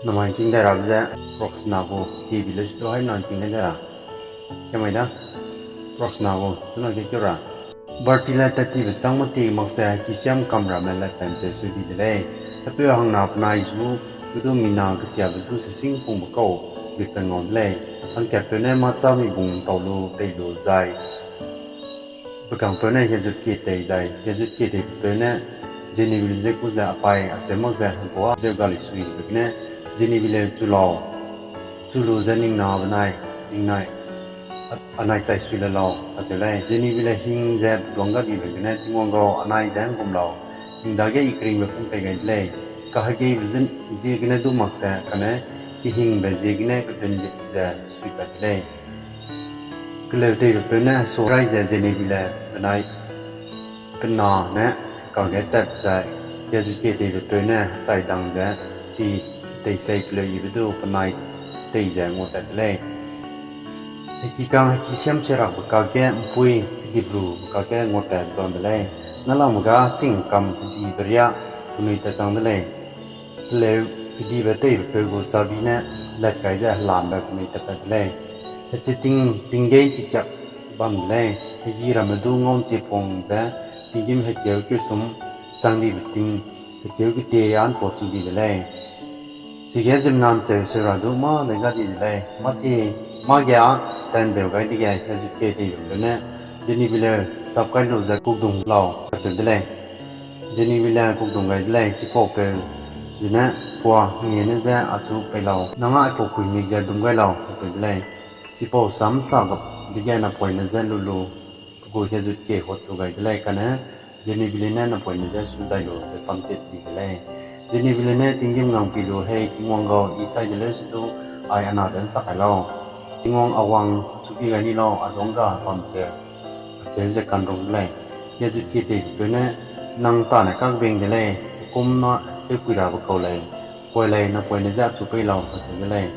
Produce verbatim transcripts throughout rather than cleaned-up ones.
Namai king dai rabe ze, proxna gu, ti bi le su du hai na king dai ra. Kemai da, proxna gu, chuna ke keu ra. Barti le tat tibe châng mâ ti mak ze, hekisiam kam ramme le tat ze su di de lei. Hepeu hangna penai zu, ge du mina kesiabe zu sesing pungbe kau, ge pe ngau de lei. Hangkatpeu ne mâ châ mi bung tau lu, tei lu zai. Pekangpeu ne hiazutkie tei zai, hiazutkie tei pepeu ne, Jenebile je ku ze apai acheu mak ze hegua zeu gali sui be gene, Jenebile chu lau, chu lu ze ning na benai, ning nai, a-, anai chai sui le lau, acheu lei. Jenebile hing ze peduang ga dibe gene, Tingwang gau, anai ze ’nggum lau, ning dage I keringbe pum pei gai de lei. Kahegeibe ze, ziegene du mak ze, kane kehingbe ziegene kedun ze sui pat de lei. Keleu teibe peu ne hesua rai ze Jenebile benai pe na ne kage tat zai, hiazutkie teibe peu ne hechai dang ze chi teisei peleu yibe du penai tei ze nguatat de lei. Hekikang hekisiam siarakbe kakge ’mpuî kedip rube kakge nguatat bam de lei. Nâlangme ga ching kam kedibe riâ penui tat chang de lei. Peleu kedibe teibe peu gu chabi ne lat kai ze helambe penui tatpat de lei. Hechiting tinggei chichiak bam de lei. Hegi ramme du ngau ’nchiepuang ze tinggîm hekeu keusum chang dibe ting hekeu ketie â ’ntuachu di de lei. Chige ziemmena ’ncheu seu ra du mâ dai ga di de lei. Mâ ti, mâ ge â tanbeu gai dege hiazutkie teibe peu ne, Jenebile sap kai lu ze kukdung lau, acheu de lei. Jenebile kukdung gai de lei, chipaupeu zene, Pua, ngiene je achu pei lau, nang â aipau kuimik ze dum gai lau, acheu de lei. Chipau sam sa gap dege napoine je lu lu, pe gu hiazutkie huachu gai de lei, kane Jenebile ne napoine je su dai lu ze pamtit di de lei. Jenebile ne tinggîm ngangpi lu, Hei Tingwang gau, I chai de leu se du, ai a na ze ’nsak kai lau. Tingwang a wang chu pie gai ni lau, a duang ga bam ze, acheu ze kanrung de lei. Hiazutkie teibe peu ne, Nang tâne kakbeng de lei, hekum na tewpui rabe kau lei, kuai lei, napoine je achu pei lau, acheu de lei.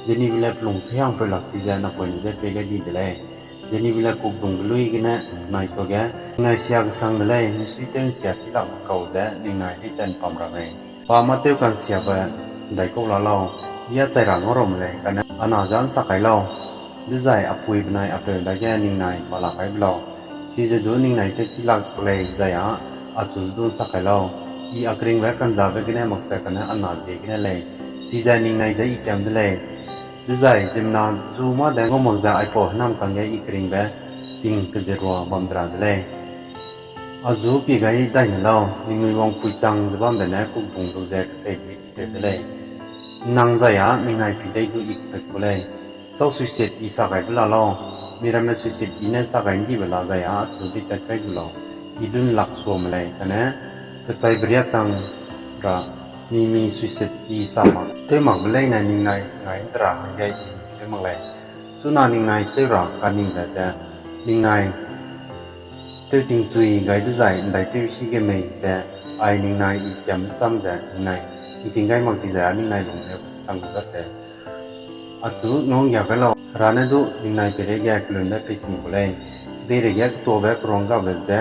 Jenebile pelung suihangpeu lak ti ze napoine je pei gai di de lei. Jenebile kukdungbe luî gene penai tuage, Ningnai sia kesang de lei, misui tew ’nsia chilakbe kau ze ningnai deichai ’mpam ra mei? Pa mâ tew ka'nsiabe ’ndaikau la lau, I â chai ra ngau ramme lei, kane a na je ’nsak kai lau, dezai a pui benai a peu dage ningnai pa la kai be lau. Chize du ningnai tewchilak lei zai â, achu ze du ’nsak kai lau. I a keringbe ka'nzabe gene makse kane a na ziegene lei, chize ningnai je I kiam de lei. Dezai ziemmena zu mâ de ngau mak ze aipau hênam kangge I keringbe ting kezerua bam de ra de lei. A zu pie gai dai ne lau, ningnui wangpui chang ze bambe ne kukdung lu ze kecheibe tew de lei. Nang zai â ningnai pî dei du I kepet ku lei. Châu suicide I sa gaibe la lau, miramme suicide I ne sa gai ’ndibe la zai â achu deichat kai gu lau, I lun lak suame lei, kane kechaibe riâ chang ra mi mi suicide I sa mak tew makbe leine ningnai ngai ’ndera hangge I tew mak lei. Chuna ningnai tew ra kaningbe ze, ningnai tewtingtui gai dezai ’ndaitew hî ge mei ze, ai ningnai I kiam sam ze ningnai ’ngking gai mak di zai â ningnai lung leu kesang gu daseu. Achu ngau ’nggia kai lau, Hera ne du ningnai peireige kelunbe pei sing gu lei. Kedeireige ketuabe peruanggabe ze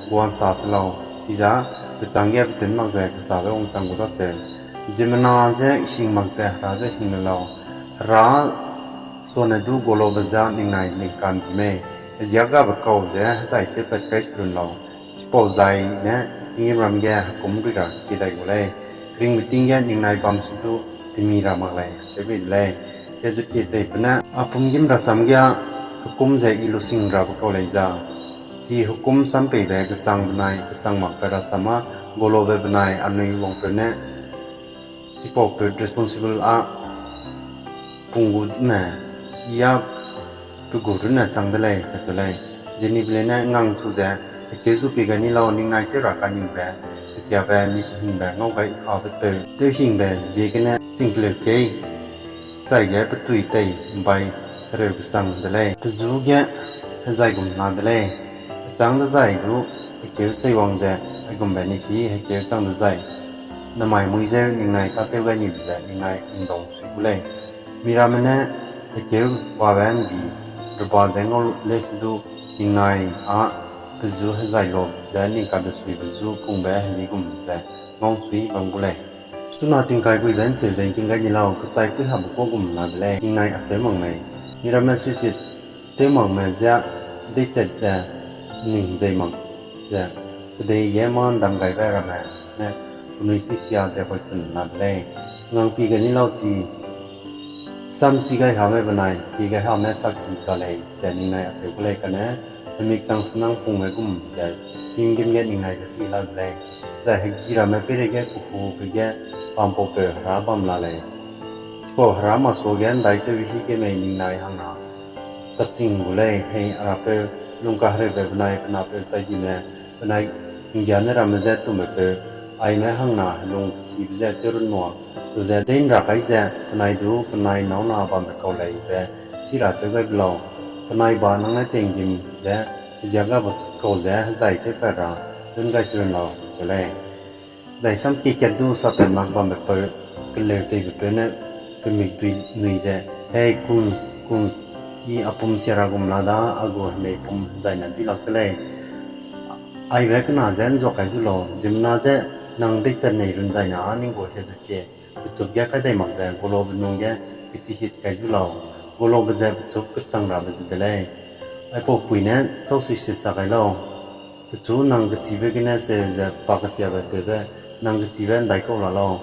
guansa se lau, chize pechângge petun mak ze kesabe wangchang gu daseu. Ziemmena je hing mak ze Hera je hing le lau. Hera suane du gualabe je ningnai ningkan di mei? Heziagabe kau ze hezai tewpat kai se lun lau. Chipau zai ne tinggîmram ge hekum rui ra kie dai gu lei. Keringbe ting ge ningnai bam se du temi ra mak lei, acheu bei de lei. Hiazutkie teibe ne, a pumgîm rasam ge hekum ze I lusing rabe kau lei za. Chi hekum sampeibe kesang benai kesang makbe rasam â gualabe benai anui wangpeu ne chipaupeu responsible â pung gu ne, I â pe gu runne chang de lei, kacheu lei. Jenebile ne ngangchu ze, Hekeu zu pie gai ni lau, ningnai tew ra kaningbe, kesiabe mi kehingbe ngau gai kabe peu tewhingbe ziegene chingkeleu kei, chai ge petui tei ’mbai hereu kesang de lei. Pe zu ge hezai gum na de lei. Pechâng dezai du hekeu cheiwang ze aigumbe ni hi hekeu chang dezai namai mui zeu ningnai tâtew gai nibe ze ningnai ’ndau sui gu lei. Miramme ne hekeu babe ’mbi reba ze ngau leu se du ningnai â pe zu hezai lo ze ning kadesuibe zu pungbe heli gum ze ngau sui bam gu lei. Chuna tingkai guibe ’ncheu ze ’ngking gai ni lau, kechai puî habe kuâ gum la de lei, ningnai acheu mak mei. Miramme suisit tew makme je deichat ze ning zei mak ze, kedei ge mâ ’ndam gaibe ramme ne penui suisia ze hoichun la de lei. Ngangpie gai ni lau chi, sam chi gai hame benai pie gai hame sakhi ga lei ze ningnai acheu gu lei kane, hemik chang senang pungme gum ze, tim gim ge ningnai ze pie la de lei. Zai hegi ramme peireige kuhuibe ge pampaupeu hera bam la lei. Chipau hera masuage ’ndaitewbe hî ge mei ningnai hangna sapsing gu lei, hei a rapeu lungkahereube benai pe napeu chaidime, penai ’nggiane ramme je tumbepeu, aime hangna helung kechibe je tew runua, lu ze dei ’nra kai ze penai du penai nâu na bambe kau lei be chî ra tew gai be lau. Penai ba nang ne tinggîm ze heziak ga be kau ze hezai tewpat ra lun gai serun lau, cheu lei. Zai samkie kat du sapat mak bambepeu, keleuteibe peu ne pe mikdui nui ze, Hei Kunz, Kunz, I a pum sia ra gum la da, a gu hemei pum hezaine duî lak de lei. Aibe kena ze ’nzuak kai zu lau, ziemmena je nang deichat nei run zaine â ning gu hie zu kie, pechup ge kai dai mak ze gulaube nung ge kechihit kai zu lau, gulaube ze pechup kechang rabe ze de lei. Aipau pui ne châusui se sa gai lau, pechu nang kechibe gene seu ze pa kesiabe peube nang kechibe ’ndaikau la lau.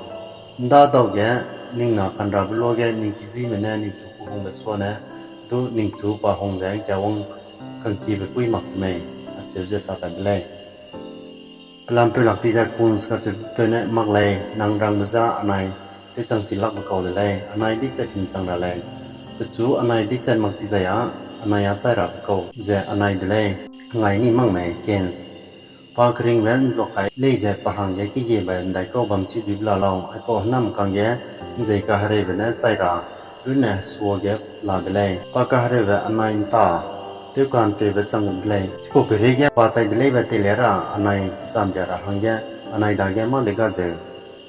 ’Ndadau ge ning na kanrabe luage ning kiduîme ne ningchu kehungbe suane du ningchu pa hung ze ’ngkiawang kangkiebe puî mak semei, acheu ze sa pat de lei. Pelampeu lak ti ze Kunz kacheupeu ne mak lei, nang rangbe je anai tewchang chi lakbe kau de lei, anai deichat himchang ra lei. Pechu anai deichat mak ti zai â, anai â chai rabe kau ze anai de lei, ngai ni mak mei Kunz. Pa keringbe ’nzuak kai lei ze pa hangge kegiebe ’ndaikau bam chi duîbe la lau, aipau hênamkang ge ’nzei kahereube ne chai ra, runne hesuage la de lei. Pa kahereube anai ’nta tewka'ntewbe chang gu de lei. Chipau peireige pa chai de leibe teilia ra anai sambia ra hangge anai dage mâ de ga zeu.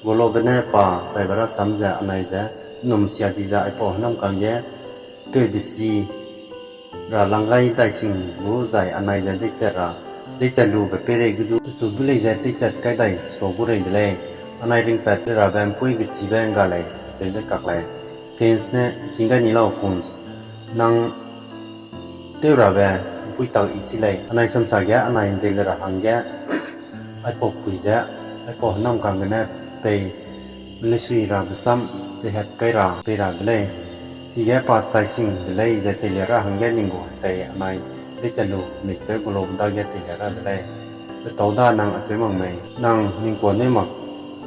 Gulaube ne pa chaibe rasam ze anai ze ’nnum sia di ze aipau hênamkang ge peu desi ra lang gai dai sing gu zai anai ze deichat ra, deichat lube peirei ge du pechu du lei ze deichat kai dai sua gu rei de lei. Anai ringpat rabe ’mpuî gechibe ’ngga lei, acheu ze kak lei. Kunz ne, ’Ngking gai ni lau Kunz, nang tew rabe ’mpuî tak I si lei. Anai samsa ge anai ’nzei le ra hangge aipau pui ze aipau hênamkang gene pei leisui rabe sam peihat kai ra pei ra de lei. Chige pa chai sing de lei ze teilia ra hangge ning gu hetei anai deichat lu mik ze gulaube dage teilia ra de lei. Petâu da nang acheu mak mei, nang ning kuâ neu mak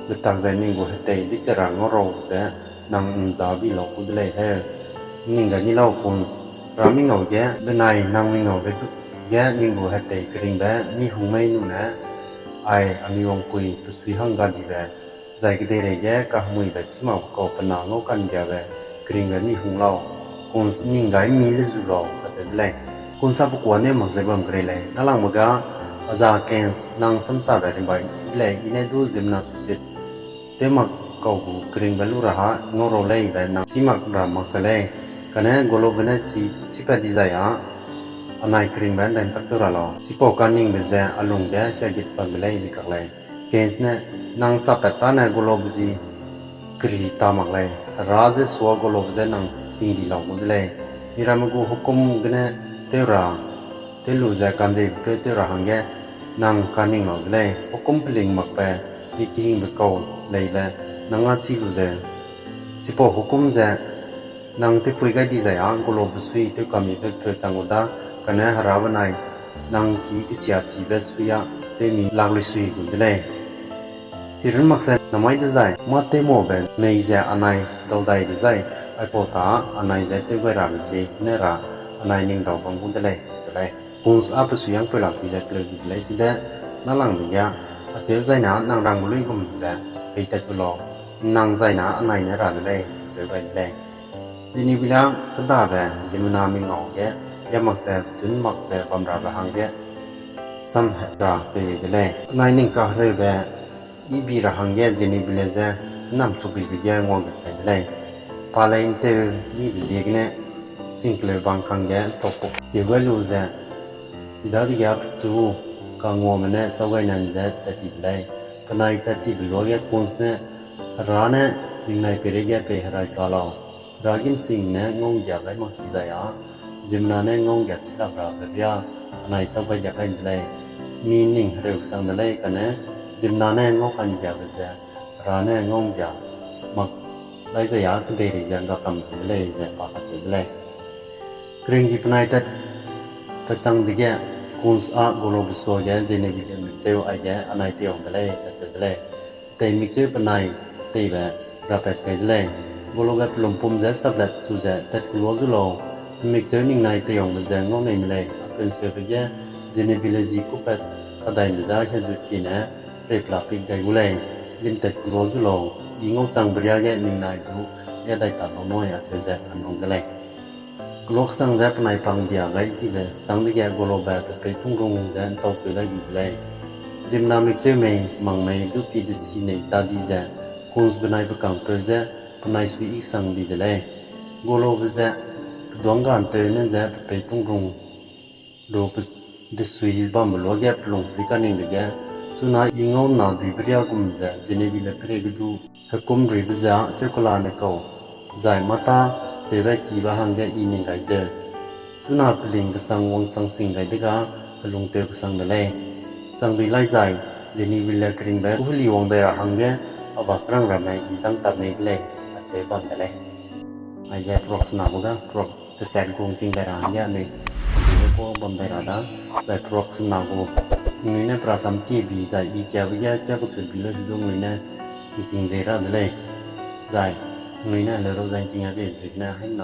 betak zai ning gu hetei deichat ra ngau rau ze nang ’nza bi lau gu de lei heu. Ning gai ni lau Kunz, ra mingau ge benai nang mingaube ge ning gu hetei keringbe mi hung mei nune, ai a mi wangpui pesui hang gadibe, zai kedeireige kahemuibe chî makbe kau pe na ngau ka'nggiabe keringbe mi hung lau. Kunz ning gai mi le zu lau, kacheu de lei. Kunz a pe kuâ neu mak ze bam kerei lei, nâlangbe ga, a za Kunz nang samsabe rimba I chî de lei, I ne du ziemmena susit tew mak kau gu keringbe lu ra ha ngau rau lei be nang chî mak ra mak de lei. Kane gulaube ne chi chîpat di zai â, anai keringbe ’ndaimtak tew ra lau. Chipau kaningbe ze a lung ge siagit bam de lei ze kak lei. Kunz ne, nang sapat tâne gulaube ji keri ta mak lei. Hera je sua gulaube je nang hingdi lau gu de lei. Miramme gu hukum gene tew ra, tew lu ze ka'nzeibepeu tew ra hangge nang kaning lau de lei. Hukum peling makbe, mi kehingbe kau leibe nang â chî lu zeu. Chipau hukum ze nang tewpui gai di zai â gulaube sui tewkamibe peu chang gu da, kane Hera benai nang ki kesiachibe sui â tewmi lak lui sui gu de lei. Chirun makse namai dezai mâ tewmaube mei ze anai daudai dezai, aipau ta anai ze tew gai rabe ziegene ra anai ning dau bam gu de lei, ze lei. Kunz a pe suiyangpeu lak ti ze keleu di de lei side, nâlangbe ge, acheu zaine nang rangbe luigum ze peitat tu lau, nang zaine anai ne ra de lei, acheu gai de lei. Jenebile kêdabe ziemmena mingau ge, ya mak ze, tun mak ze bam rabe hangge, samhat ra pei bei de lei. Penai ning kahereube, I bi ra hangge Jenebile je, ’nnam chubibe ge nguagut kai de lei. Pa lei ’ntew mibe ziegene, chingkeleu bang kangge ’ntau puk keu gai lu ze, chidadege pechu kanguame ne sau gai nan ze tat ti de lei. Penai tat tibe luage Kunz ne Hera ne ningnai peireige pei herai ka lau, Hera gîmsing ne ngau'nggia gai mak ti zai â, ziemmena ne ngau'nggia chî lak rabe riâ anai sâu gai diak kai de lei. Mi ning hereu kesang de lei, kane ziemmena ne ngau ka'nggiabe ze Hera ne ngau'nggia mak lai zai â kedeirei ze ’nggakam de lei, ze pa kacheu de lei. Keringdi penai tat pechang dege, Kunz â Golobe suage Genevieve le mikcheu aige anai teiwang de lei, kacheu de lei. Tei mikcheu penai teibe rapat kai de lei. Golobe pelumpum ze saplat chu ze tat kelua zu lau, mikcheu ningnai teiwangbe ze ngau nei me lei, a ke'nseube ge Genevieve le zi kupat kadaime za hezu kiene reipela pik dai gu lei, limtat kelua zu lau, i ngauchangbe riâ ge ningnai du ia dai ta lau nui, acheu ze kanrung de lei. Kelua kesang ze penai pangbia gai dibe châng dege Golobe pe peipungrung ze ’ntau peu dai di de lei. Ziemmena mikcheu mei, mang mei, du pie desi nei ta di ze, Kunz benai pe kangpeu ze penai sui i kesang di de lei. Golobe ze peduang ganteu ne ze pe peipungrung lu pe desui bambe luage pelung sui kaning dege, chuna i ngau na duibe riâ gum ze Genevieve le peireige du hekumruibe ze â seukelane kau, zai mâ tâ tewbe kibe hangge i ning gai zeu. Chuna peling kesang wangchang sing gai dega pelung tew kesang de lei. Chang dui lai zai, Genevieve le keringbe keheli wang dai ra hangge a ba kerang ramme i dang tat nei de lei, acheu bam de lei. Aize peruak sena gu da, peruak tesat gu ’ngking dai ra hangge anui, anui ne kau bam dai ra da, zai peruak sena gu, ningnui ne pe rasam tie bi zai i kiabe ge kia kechut bi le hedung nui ne ’ngking zei ra de lei. Zai ningnui ne heleu ra zai ’ngking a bei ziegene haine